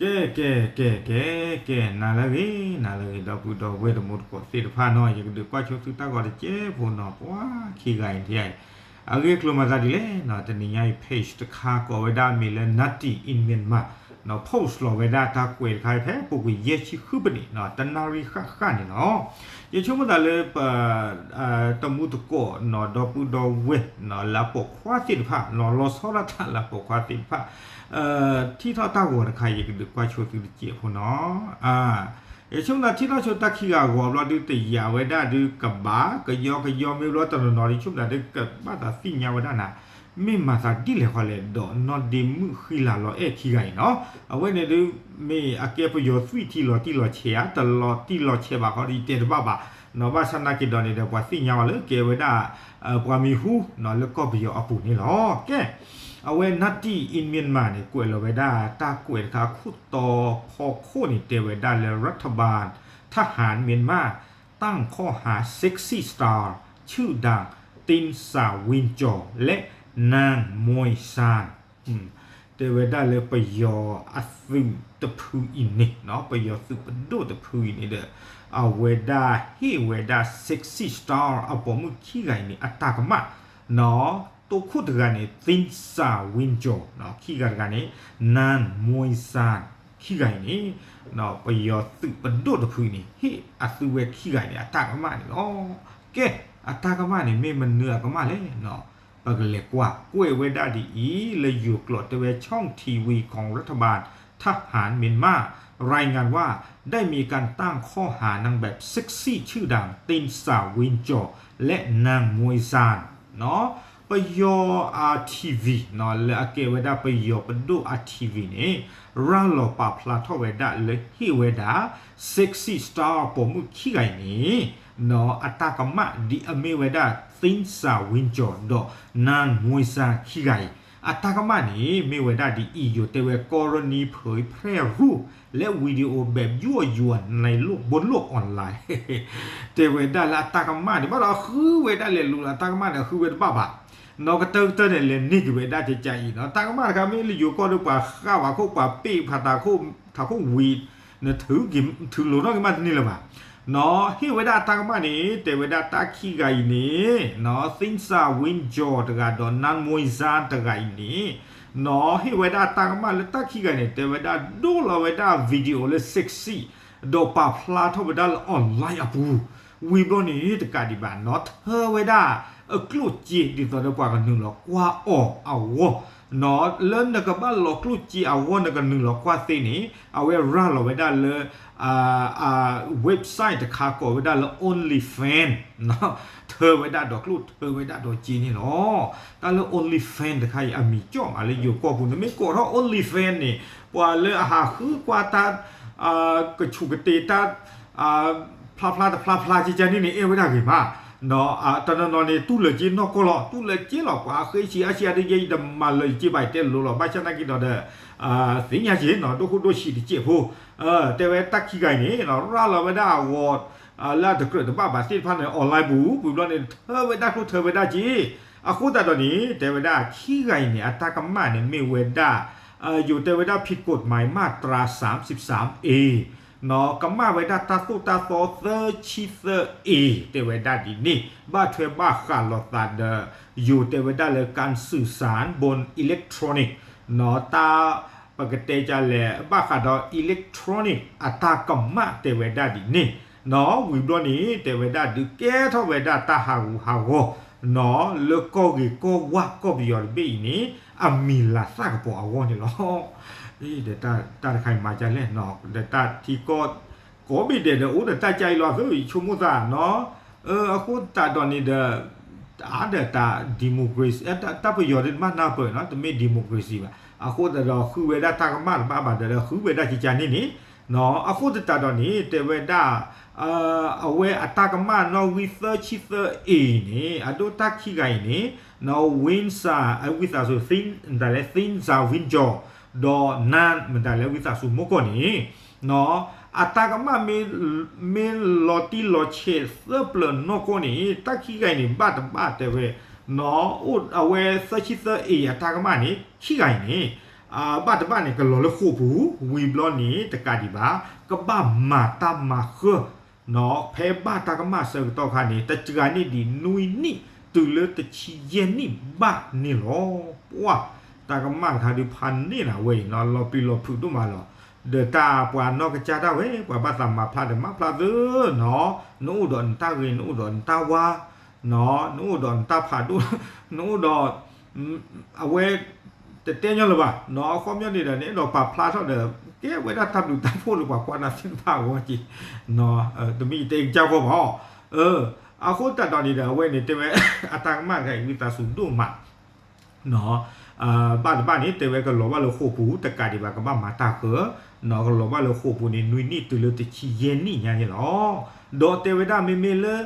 ကဲ ကဲ ကဲ ကဲ ကဲ နၤလၢအဂ့ၤ နၤလၢအဂ့ၤ ဒီပုၢ်ဒီဝဲၢ်တံၤသကိးသ့ၣ်တဖၣ်နီၤ ယကဒုးကွၢ်ဆိသုတၢ်ဂီၤတစဲးဖိနီၤ ပှၤခံဂၤအံၤ အဂ့ၢ်အကျိၤမၤသးဒ်လဲၣ်နီၤ တနံၤညါအံၤ page တခါကိးဝဲဒၣ်မ့ၢ်လၢ Nati in Myanmar နီၤ post လီၤဝဲဒၣ်တၢ်ကွဲးတခါဖဲ ပူၤကွံာ်ယဲၢ်ဆံဃုပနံးနီၤ တနၣ်ရံၣ်ဃၣ်ဃၣ်န့ၣ်လီၤ. ယဆိကမိၣ်သးလၢပ တံၤသကိးနီၤ ဒီပုၢ်ဒီဝဲၢ်နီၤ လၢအပိာ်ခွါသ့ၣ်တဖၣ်နီၤ လီၤဆီဒၣ်တၢ်လၢအပိာ်ခွါသ့ၣ်တဖၣ် ထံၣ်ထီၣ်တၢ်ဂီၤတခါ ယကဒုးကွၢ်ဆိသုတစဲးဖိနီၤ ယဆိကမိၣ်သးထံၣ်ထီၣ်ဆိတၢ်ခံဂၤအဂီၤဘျီဒုး တယာ်ဝဲဒၣ်ဒုးကဘၣ် ကယီကယီမ့ၢ်ဘျီတနီၤနီၤဒုး ဆိကမိၣ်သးဒုးကဘၣ်သးသ့ၣ်ညါဝဲဒၣ်နၤ မ့ၢ်မၤသးဒ်လဲၣ်ဃီလဲၣ် ဒီးနီၢ်ဒ့မုၣ်ဃံလၤလီၤအဲၣ်ခံဂၤအံၤနီၤ အဝဲန့ၣ်ဒုး မ့ၢ်အကဲပယီၤသွံၣ်ထံလီၤတံၢ်လီၤဆဲးဧါ တလီၤတံၢ်လီၤဆဲးဘၣ်ဃီဒီး ယတဲတဘၣ်ဘၣ်နီၤ ဘၣ်ဆၣ်နာ်က့ၤဒီးန့ၣ်ဒီး ပှၤသ့ၣ်ညါအီၤလၢကဲဝဲဒၣ် ပှၤမံၤဟူနီၤ လၢကီၢ်ပယီၤအပူၤန့ၣ်လီၤ. ကဲ အဝဲ Nati in Myanmar န့ၣ် ကွဲးလီၤဝဲဒၣ်တၢ်ကွဲးတခါ ခိၣ်တီဖီခိၣ်န့ၣ် တဲဝဲဒၣ်လၢ รัฐบาลทหารเมียนมาตั้งข้อหา sexy star ชื่อดัง ตินสาวินจอ และนางมวยซาน တဲဝဲဒၣ်လၢပယီၤအသုးတဖုအံၤန့ၣ်နီၤ ပယီၤသုးပဒိၣ်တဖုအံၤန့ၣ်ဒီး အဝဲဒၣ်ဟ့ၣ်ဝဲဒၣ် sexy star အပိာ်မုၣ်ခံဂၤအံၤန့ၣ် အတၢ်ကမၣ်နီၤ တိခိၣ်တဂၤန့ၣ် သ့ၣ်စၣ်ဝံကၠီၤနီၤ ခံဂၤတဂၤန့ၣ် နၢၣ်မွံစၣ် ခံဂၤအံၤန့ၣ် ပယီၤသုးပဒိၣ်တဖုအံၤန့ၣ် ဟ့ၣ်အသုဝဲခံဂၤအံၤန့ၣ် အတၢ်ကမၣ်န့ၣ်လီၤ. ကဲ အတၢ်ကမၣ်န့ၣ် မ့ၢ်မနုၤအကမၣ်လဲၣ်နီၤ ပကလဲၤကွၢ်ကွဲးဝဲဒၣ်ဒ်အံၤ လၢယိၤကျိာ်တဲဝဲ ช่องทีวีของรัฐบาลทหารเมียนมา รายงานว่า ได้มีการตั้งข้อหานางแบบเซ็กซี่ชื่อดัง ตินสาวินจอ และนางมวยซาน နီၤ ပယီၤအ TV နီၤ လၢအကဲဝဲဒၣ်ပယီၤပဒိၣ်အ TV န့ၣ် ရၤလီၤပာ်ဖျါထီၣ်ဝဲဒၣ်လၢဟ့ၣ်ဝဲဒၣ် sexy star ပိာ်မုၣ်ခံဂၤအံၤန့ၣ် နီၤ အတၢ်ကမၣ်ဒ်အမ့ၢ်ဝဲဒၣ် သ့ၣ်စၣ်ဝံကၠီၤ ဒီး နၢၣ်မွံစၣ် ခံဂၤအံၤ အတၢ်ကမၣ်န့ၣ် မ့ၢ်ဝဲဒၣ်ဒ်အံၤ ယိၤတဲဝဲ กรณีเผยแพร่รูป และวิดีโอแบบยั่วยวนในโลก บนโลกออนไลน์ တဲဝဲဒၣ်လၢအတၢ်ကမၣ်န့ၣ် ဘၣ်ဒီးအဃုဝဲဒၣ်လဲၤလူၤလီၤ အတၢ်ကမၣ်န့ၣ် အဃုဝဲတဘၣ်ဘၣ် နီၤ ကတၢၢ်ကတၢၢ်န့ၣ် လဲၤန့ၢ်က့ၤဝဲဒၣ်ကကါအံၤနီၤ တၢ်ကမၣ်တခါမ့ၢ်လၢယိၤကီၢ်ဒီး ပှၤဃၣ်ဝဲခိၣ် ပှၤပ့ၢ်ဖးတၢ်ခိၣ် ထးခိၣ်ဝံၤ နထုးက့ၤ ထုးလိာ်နီၣ်က့ၤမးတန့ၢ်လၢၤဘၣ် နီၤ ဟ့ၣ်ဝဲဒၣ်အတၢ်ကမၣ်န့ၣ် တဲဝဲဒၣ်တၢ်ခံဂၤအံၤန့ၣ် နီၤ သ့ၣ်စၣ်ဝံကၠီၤတဂၤဒီး နၢၣ်မွံစၣ် တဂၤအံၤန့ၣ် နီၤ ဟ့ၣ်ဝဲဒၣ်တၢ်ကမၣ်လၢတၢ်ခံဂၤန့ၣ် တဲဝဲဒၣ်ဒိလီၤဝဲဒၣ် video လၢ sexy ဒီးပာ်ဖျါထီၣ်ဝဲဒၣ်လၢ online အပူၤ ဝံၤဘျီန့ၣ်တကးဒံးဘၣ် နီၤ ထၢဝဲဒၣ်အကျိၣ်စ့ ဒ်သိးဒီးပှၤကနုာ်လီၤကွၢ်အီၤအဂီၢ် နီၤ လၢနကဘၣ်လီၤကျိၣ်စ့အဂီၢ် နကနုာ်လီၤကွၢ်သ့န့ၣ် အဝဲရၤလီၤဝဲဒၣ်လၢ အ website တခါကိးဝဲဒၣ်လၢ OnlyFans နီၤ ထၢဝဲဒၣ်ဒီးကျိၣ်ထၢဝဲဒၣ်ဒီးစ့န့ၣ်လီၤ. တၢ်လၢ OnlyFans တခါအံၤ အမံၤကၠီၣ်မးလၢယိၤကီၢ်ပူၤ နမ့ၢ်ကိးထီၣ် OnlyFans န့ၣ် ပှၤလၢအဟးဃုကွၢ်တၢ် ကဆူးကတ့ၢ်တၢ် ဖျါဖျါတဖျါဖျါကကါန့ၣ်န့ၣ် အဲၣ်ဝဲဒၣ်ဂ့ၤမး တနီၤနီၤန့ၣ် တူၢ်လၢာ်က့နီၢ်ကီၢ်လီၤ တူၢ်လၢာ်က့လီၤ ပှၤဃ့ဆံးအါဆံးအါဒုးယဲအံၤ တမၤလၢာ်ယက့ဘၣ် ယတဲလိၤလီၤ ဘၣ်ဆၣ်သနာ်က့ဒီး သ့ၣ်ညါက့နီၤ ဒိၣ်ဃိၣ်ဒိၣ်ဆံးတစဲးဖိ တဲဝဲတၢ်ခံဂၤအံၤန့ၣ် ရၤလီၤဝဲဒၣ်အဂီၤ လၢအတကြၢးတဘၣ်ဘၣ်သ့ၣ်တဖၣ်န့ၣ် online ပူၤ ပူၤဘျီန့ၣ် ထၢဝဲဒၣ်ကျိၣ်ထၢဝဲဒၣ်က့ အဃိသတးဒီးန့ၣ် တဲဝဲဒၣ်ခံဂၤအံၤန့ၣ် အတၢ်ကမၣ်န့ၣ် မ့ၢ်ဝဲဒၣ် ယိၤတဲဝဲဒၣ် ผิดกฎหมายมาตราสามสิบสามเอ နီၤ ကမၣ်ဝဲဒၣ်တၢ်သိၣ်တၢ်သီ သၢဆံသၢ A တဲဝဲဒၣ်ဒ်န့ၣ် ဘၣ်ထွဲဘၣ်ဃးလိာ်သးဒီး ယိၤတဲဝဲဒၣ်လၢ การสื่อสารบนอิเล็กทรอนิกส์ နီၤ တၢ် ပကတဲကလဲၣ် ဘၣ်ဃးဒီး electronic အတၢ်ကမၣ်တဲဝဲဒၣ်ဒ်န့ၣ် နီၤ ဝံၤဘျီန့ၣ် တဲဝဲဒၣ်ဒုးကဲထီၣ်ဝဲဒၣ်တၢ်ဟးဂူာ်ဟးဂီၤ နီၤ လၢကီၢ်ဂ့ၢ်ကီၢ်ဝါကီၢ်ပယီၤတဘ့ၣ်အံၤန့ၣ် အမံၤလၤသၣ်ကပီၤအဂီၢ်န့ၣ်လီၤ. ဒီးတၢ်တခါအံၤမၤဒ်လဲၣ် ဒီးတၢ်ထံကီၢ် ကိးဘ့ၣ်ဒဲးဒီးအိၣ်ဒီးတၢ်ကါအံၤလီၤ ယဆိကမိၣ်သးနီၤ အဃိသတးဒီးန့ၣ်ဒီး အါဒီးတၢ် democracy တၢ်ပယီၤဒ်မ့ၢ်နၢ်ပၢၢ်နီၤ တမ့ၢ် democracy ဘၣ် အဃိသတးဒီးဃုဝဲဒၣ်တၢ်ကမၣ်တဘၣ်ဘၣ်ဒီး ဃုဝဲဒၣ်ကကါန့ၣ်န့ၣ် အဃိသတးဒီးန့ၣ် တဲဝဲဒၣ် အဝဲအတၢ်ကမၣ်နီၣ်ဂံၢ်သၢဆံသၢ A န့ၣ် အဒိတၢ်ခံဂၤအံၤန့ၣ် နီၤ ဝံစၣ် အဝံသးစူၤ သ့ၣ် မတၤလဲၣ် သ့ၣ်စၣ်ဝံကၠီၤ ဒီးနၢ် မတၤလဲၣ် ဝံသးစူၤမိၢ်ကီၢ်န့ၣ် နီၤ အတၢ်ကမၣ်မ့ၢ် မ့ၢ်လီၤတံၢ်လီၤဆဲးသၢပျၢၤနီၢ်ကီၢ်န့ၣ် တၢ်ခံဂၤအံၤန့ၣ် ဘၣ်တဘၣ်တဲဝဲ နီၤ အိၣ်အဝဲသၢဆံသၢ A အတၢ်ကမၣ်န့ၣ် ခံဂၤအံၤန့ၣ် ဘၣ်တဘၣ်န့ၣ် ကလီၤလၢဃိာ်ပူၤ, ဝံၤဘျီန့ၣ် တကးဒံးဘၣ် ကဘၣ်မၤတၢ်မၤဃၢၤ ဖဲဘၣ်တၢ်ကမၣ်ဆၢကတီၢ်ခါန့ၣ် တစှၤန့ၢ်ဒံးနွံနံၣ်တုၤလၢတဆံယဲၢ်နံၣ်ဘၣ်န့ၣ်လီၤ. ပှၤ တၢ်ကမၣ်တခါဒုးဖးန့ၢ်နၤဝဲအံၤနီၤ လီၤပျံၤလီၤဖုးဒိၣ်မးလီၤ. ဒီးတၢ်ပှၤနီၢ်ကစၢ်ဒၣ်ဝဲ ပှၤဘၣ်သးမၤဖျါဒီးမၤဖျါသ့နီၤ, နအိၣ်ဒီးနတၢ်ဂ့ၤ နအိၣ်ဒီးနတၢ်ဝါ နအိၣ်ဒီးနတၢ်ဖးဒိၣ် နအိၣ်ဒီး အဝဲ တတဲညီလၢၤဘၣ်နီၤ, အခီပညီန့ၣ်ဒီး နအဲၣ်ဒိးပာ်ဖျါထီၣ်ဒီး ကဲဝဲဒၣ်တၢ်ဘျုးတၢ်ဖှိၣ်လၢပှၤကွၢ်နၤသ့ၣ်တဖၣ်အဂီၢ်က့ၤ, တမ့ၢ်ယတဲကစၢ်ဂီၢ်ဘၣ်အီၤ, အဃိသတးဒီးန့ၣ်ဒီး အဝဲန့ၣ်တဲဝဲ အတၢ်ကမၣ်တခါအံၤ ဝံသးစူၤဒိၣ်မး ဘၣ်တဘၣ်န့ၣ် တဲဝဲကလီၤဘၣ်လၢဃိာ်ပူၤ တကးဒံးဘၣ် ကဘၣ်မၤတၢ်ဃၢၤ, ကလီၤဘၣ်လၢဃိာ်ပူၤန့ၣ် နွံနံၣ်တုၤလၢတဆံယဲၢ်နံၣ်ညါန့ၣ်လီၤ. ဒီးတဲဝဲဒၣ်မ့မ့ၢ်လၢ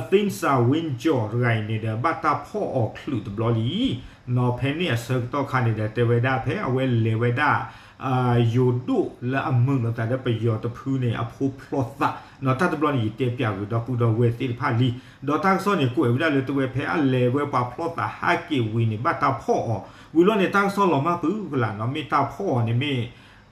Thinxavinger တဂၤအံၤန့ၣ်ဒီး ဘၣ်တၢ်ဖီၣ်အီၤချုးတဘျီလံ, ဖဲန့ၣ်အဆၢကတီၢ်ခါန့ၣ်ဒီး တဲဝဲဒၣ်ဖဲအဝဲလဲၤဝဲဒၣ် ယိၤဒိၣ်လၢအမုာ်လိာ်သးဒီးပယီၤတဖုန့ၣ် အဖိဖျီသး, တၢ်တဘျီန့ၣ် ယတဲပၠးကွံာ်ဒီပုၢ်ဒီဝဲၢ်သ့ၣ်တဖၣ်လံ, ဒီးတၢ်ကစီၣ်န့ၣ် ကွဲးဝဲဒၣ်လၢတဲဝဲဖဲအလဲၤဝဲပှၤဖျီသးဟးက့ၤဝံၤန့ၣ် ဘၣ်တၢ်ဖီၣ်အီၤ, ဝံၤလီၤန့ၣ် တၢ်ကစီၣ်လီၤမၢ်ပုၢ်ကလာ်နီၤ, မ့ၢ်တၢ်ဖီၣ်အီၤန့ၣ်မ့ၢ်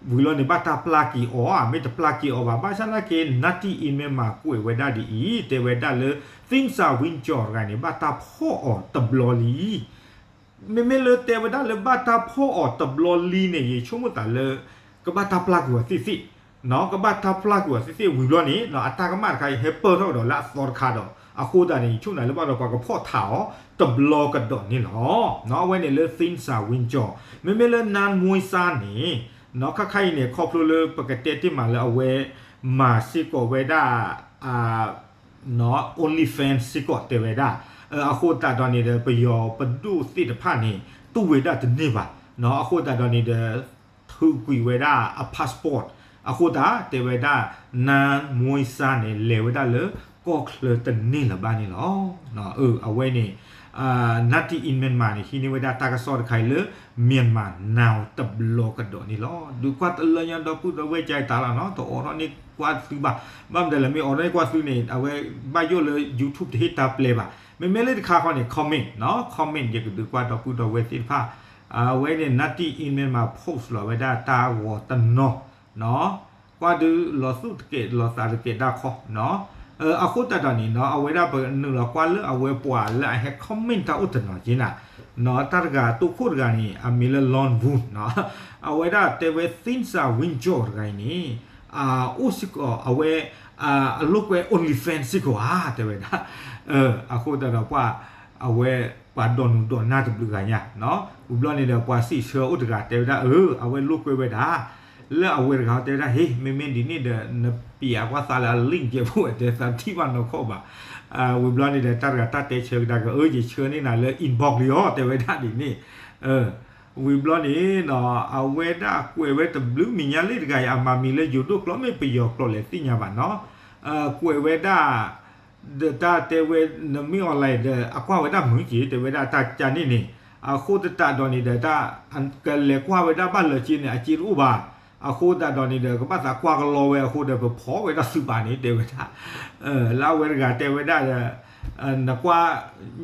ဝံၤလီၤန့ၣ် ဘၣ်တၢ်ပျၢ်က့ၤအီၤဧါ, မ့ၢ်တပျၢ်က့ၤအီၤဘၣ်, ဘၣ်ဆၣ်သနာ်က့ Native Myanmar ကွဲးဝဲဒၣ်ဒ်အံၤ, တဲဝဲဒၣ်လၢ Thinxavinger တဂၤန့ၣ် ဘၣ်တၢ်ဖီၣ်အီၤတဘျီလံ မ့မ့ၢ်လၢတဲဝဲဒၣ်လၢဘၣ်တၢ်ဖီၣ်အီၤတဘျီလံန့ၣ် ယဆိကမိၣ်သးလၢ ကဘၣ်တၢ်ပျၢ်ကွံာ်အီၤသ့ၣ်သ့ၣ်, ကဘၣ်တၢ်ပျၢ်ကွံာ်အီၤသ့ၣ်သ့ၣ်ဝံၤဘျီန့ၣ် အတၢ်ကမၣ်တခါအံၤ ဟဲပၢၢ်ထီၣ်ကဒီးလၢအသီတခါဒီး အဃိသတးန့ၣ် ယဆိကမိၣ်သးလၢဘၣ်ဒီးပှၤကဖီၣ်ထးအီၤ တဘျီကဒီးန့ၣ်လီၤ. အဝဲန့ၣ်လၢ Thinxavinger, မ့မ့ၢ်လၢ Nan Muay Tha န့ၣ် ခါခါအံၤန့ၣ် ခီဖျိလၢပကတဲတ့ၢ်မးလၢအဝဲ မၤစ့ၢ်ကီးဝဲဒၣ် OnlyFans စ့ၢ်ကီးတဲဝဲဒၣ်, အဃိသတးဒီးန့ၣ်ဒီး ပယီၤပဒိၣ်သ့ၣ်တဖၣ်န့ၣ် တူၢ်ဝဲဒၣ်တန့ၢ်ဘၣ်, အဃိသတးဒီးန့ၣ်ဒီး ထုးကွံာ်ဝဲဒၣ်အ passport, အဃိသတးတဲဝဲဒၣ် Nan Muay Tha န့ၣ် လဲၤဝဲဒၣ်လၢကီၢ်ချၢတန့ၢ်လၢၤဘၣ်န့ၣ်လီၤ. အဝဲန့ၣ် Native in Myanmar န့ၣ် ဟံးန့ၢ်ဝဲဒၣ်တၢ်ကစီၣ်တခါအံၤလၢ Myanmar Now တဘျီကဒီးန့ၣ်လီၤ. ဒုးကွၢ်တလၢညါဒီပုၢ်ဒီဝဲၢ်ကတၢ်လီၤနီၤ, တအိးထီၣ်န့ၢ်ကွၢ်သုဘၣ်, ဘၣ်မနုၤလဲၣ် မ့ၢ်အိးထီၣ်န့ၢ်ကွၢ်သုန့ၣ် အဝဲဘၣ်ယိၣ်လၢ YouTube တဟ့ၣ်တၢ်ပျဲဘၣ်, မ့မ့ၢ်လၢတခါဃီန့ၣ် comment နီၤ, comment ယကဒုးကွၢ်ဒီပုၢ်ဒီဝဲၢ်သ့ၣ်တဖၣ်, အဝဲန့ၣ် Native in Myanmar post လီၤဝဲဒၣ်တၢ်ဂီၤတနီၤ, ကွၢ်ဒုးလီၤသူၣ်တကဲးလီၤသးတကဲးဒၣ်ခီနီၤ, အဃိသတးဒီးန့ၣ်နီၤ အဝဲဒၣ်ပနုာ်လီၤကွၢ်လၢအဝဲပှၤလၢအဟဲ comment တၢ်အိၣ်တနီၤက့ၤနၤ, တၢ်တဂၤတိခိၣ်တဂၤန့ၣ် အမံၤလၢ Lon Vun နီၤ, အဝဲဒၣ်တဲဝဲ Thinxavinger တဂၤအံၤန့ၣ် အိၣ်စ့ၢ်ကီးအဝဲ အလိာ်ကွဲ OnlyFans စ့ၢ်ကီးဧါ တဲဝဲဒၣ်, အဃိသတးဒီးပှၤ အဝဲ ပှၤဒိးနုာ်ဒိးနၢ်တဘျုးဂၤညါ, ဝံၤဘျီန့ၣ်ဒီး ပှၤစံးဆၢအိၣ်တဂၤတဲဝဲဒၣ် အၢ အဝဲလိာ်ကွဲဝဲဒၣ်, လၢအဝဲတဂၤတဲဝဲဒၣ် ဟ့ မ့မ့ၢ်ဒ်န့ၣ်ဒီး နပျးကွၢ်သးလၢအ link ကဲဖိဝဲတဲသးထံၣ်ဘၣ်နီၢ်ခီဘၣ်, ဝံၤဘျီန့ၣ်ဒီး တၢ်တဂၤတၢ်တဲဆၢကဒါက့ၤ အၢ ယဆှၢန့ၢ်နၤလၢ inbox လံအီၤ တဲဝဲဒၣ်ဒ်န့ၣ်, ဝံၤဘျီန့ၣ်နီၤ အဝဲဒၣ်ကွဲးဝဲတဘျုးမံၤညါလံတဂၤအံၤ အမၤမံၤလၢယိၤဒိၣ်ကျိာ် မ့ၢ်ပယီၤကျိာ်လဲၣ်သ့ၣ်ညါဘၣ်နီၤ, ကွဲးဝဲဒၣ် ဒီးတၢ်တဲဝဲ နမ့ၢ် online ဒီး အကွၢ်ဝဲဒၣ်မုာ်က့ၤ တဲဝဲဒၣ်တၢ်ကန့ၣ်န့ၣ်, အဃိသတးဒီးန့ၣ်ဒီး တၢ်ကလဲၤကွၢ်ဝဲဒၣ်ဘၣ်လၢက့န့ၣ် အစ့တအိၣ်ဘၣ်, အဃိသတးဒီးန့ၣ်ဒီး ကဘၣ်သးကွၢ်ကလီဝဲအဃိဒီး ပဖီၣ်ဝဲဒၣ်သုးပာ်န့ၣ် တဲဝဲဒၣ်, လၢအဝဲတဂၤတဲဝဲဒၣ်ဒီး နကွၢ်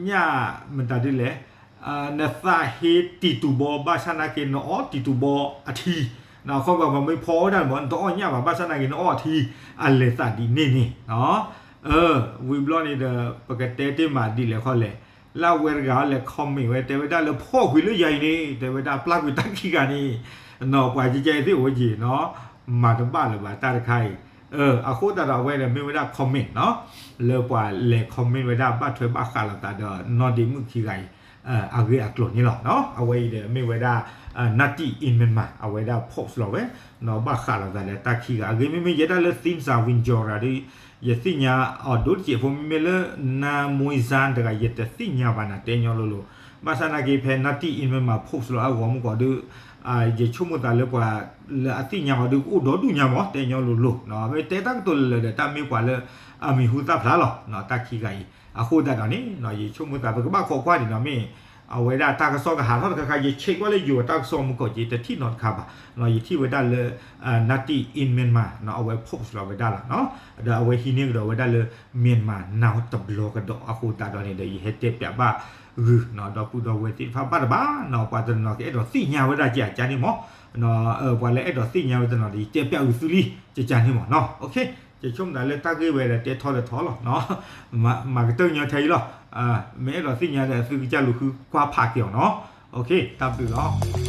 ညၣ်မတၤဒ်လဲၣ် နသးဟ့တံၤတူၤဘီ ဘၣ်ဆၣ်နာ်က့ နအီၣ်တံၤတူၤဘီအထံ, ခီပညီပှၤမ့ၢ်ဖီဝဲဒၣ်န့ၣ်မ့ၢ် နတအီၣ်ညၣ်ဘၣ် ဘၣ်ဆၣ်နာ်က့ နအီၣ်အထံ, အလဲၤသးဒ်န့ၣ်န့ၣ်, ဝံၤဘျီန့ၣ်ဒီး ပကတဲတ့ၢ်မးဒ်လဲၣ်ခီလဲၣ်, လၢအဝဲတဂၤလဲၤ comment ဝဲ တဲဝဲဒၣ်လၢဖီၣ်ကွံာ်လၢယၤအံၤန့ၣ် တဲဝဲဒၣ်ပျၢ်ကွံာ်တၢ်ခံဂၤန့ၣ်, နီၤ ပှၤကဲကဲအံၤသ့ၣ်အိၣ်က့ၤနီၤ, မၤတဘၣ်လၢၤဘၣ်တၢ်တခါအံၤ, အဃိသတးဒီးအဝဲန့ၣ်မ့ၢ်ဝဲဒၣ် comment နီၤ, လၢပှၤလဲၤ comment ဝဲဒၣ်ဘၣ်ထွဲဘၣ်ဃးလိာ်သးဒီးနီၢ်ဒ့မုၣ်ခံဂၤအံၤ အဂ့ၢ်အကျိၤန့ၣ်လီၤ. အဝဲအံၤဒီးမ့ၢ်ဝဲဒၣ် Native in Myanmar အဝဲဒၣ် post လီၤဝဲ, နီၤ ဘၣ်ဃးလိာ်သးဒီးတၢ်ခံဂၤအဂ့ၢ် မ့မ့ၢ်ယဲဒၣ်လၢ Thinxavinger ဒုး ယသ့ၣ်ညါအီၤဒိၣ်တစဲးဖိ မ့မ့ၢ်လၢ Nan Muay Tha တဂၤ ယတသ့ၣ်ညါဘၣ်နၤ တဲညီလိၤလိၤ, ဘၣ်ဆၣ်နာ်က့ ဖဲ Native in Myanmar post လီၤအဂီၢ်မူကီးဒုး ယဆိကမိၣ်သးလၢပှၤလၢအသ့ၣ်ညါအီၤဒုး ကအိၣ်ဒီဒူၣ်ညါမး တဲညီလိၤလိၤ, မ့ၢ်တဲတၢ်ကတိၤလၢာ်လၢာ်ဒီး တၢ်မ့ၢ်ပှၤလၢအမံၤဟူသၣ်ဖျါလီၤ တၢ်ခံဂၤအံၤ, အဃိသတးဒီးန့ၣ် ယဆိကမိၣ်သး ပကဘၣ်ခိးကွၢ်ဒံးနီၤ မ့ၢ် အဝဲဒၣ်တၢ်ကစီၣ်ကဟးထီၣ်တခါခါ ယ check ကွၢ်လၢယိၤတၢ်ကစီၣ်မူကီၢ်က့ တထံၣ်နီတခါဘၣ်. ယထံၣ်ဝဲဒၣ်လၢ Nati in Myanmar အဝဲ post လီၤဝဲဒၣ်လီၤ. ဒီးအဝဲဟံးန့ၢ်ကဒီးဝဲဒၣ်လၢ Myanmar Now တဘျီကဒီးအဃိသတးဒီးန့ၣ်ဒီး ယဟဲတဲပၠးဘၣ်ဂုာ် ဒီပုၢ်ဒီဝဲၢ်သ့ၣ်တဖၣ်ဘၣ်တဘၣ်နီၤ ပှၤတနီၤကအဲၣ်ဒိးသ့ၣ်ညါဝဲဒၣ်ကကန့ၣ်မး ပှၤလၢအဲၣ်ဒိးသ့ၣ်ညါဝဲတနီၤဒီး ယတဲပၠးဂုာ်သုလံ ကကန့ၣ်မးနီၤ. ကဆိကမိၣ်သးလၢတၢ်ဂ့ၢ်ဝဲဒီးတဲထီတထီလီၤ. မၤကတၢၢ်ညီထဲအံၤလီၤ. မ့ၢ်အဲၣ်ဒိးသ့ၣ်ညါဒီးသုကစၢ်လူၤဃုကွၢ်ဖးက့ၤအီၤနီၤ. တၢ်ဘျုးလီၤ.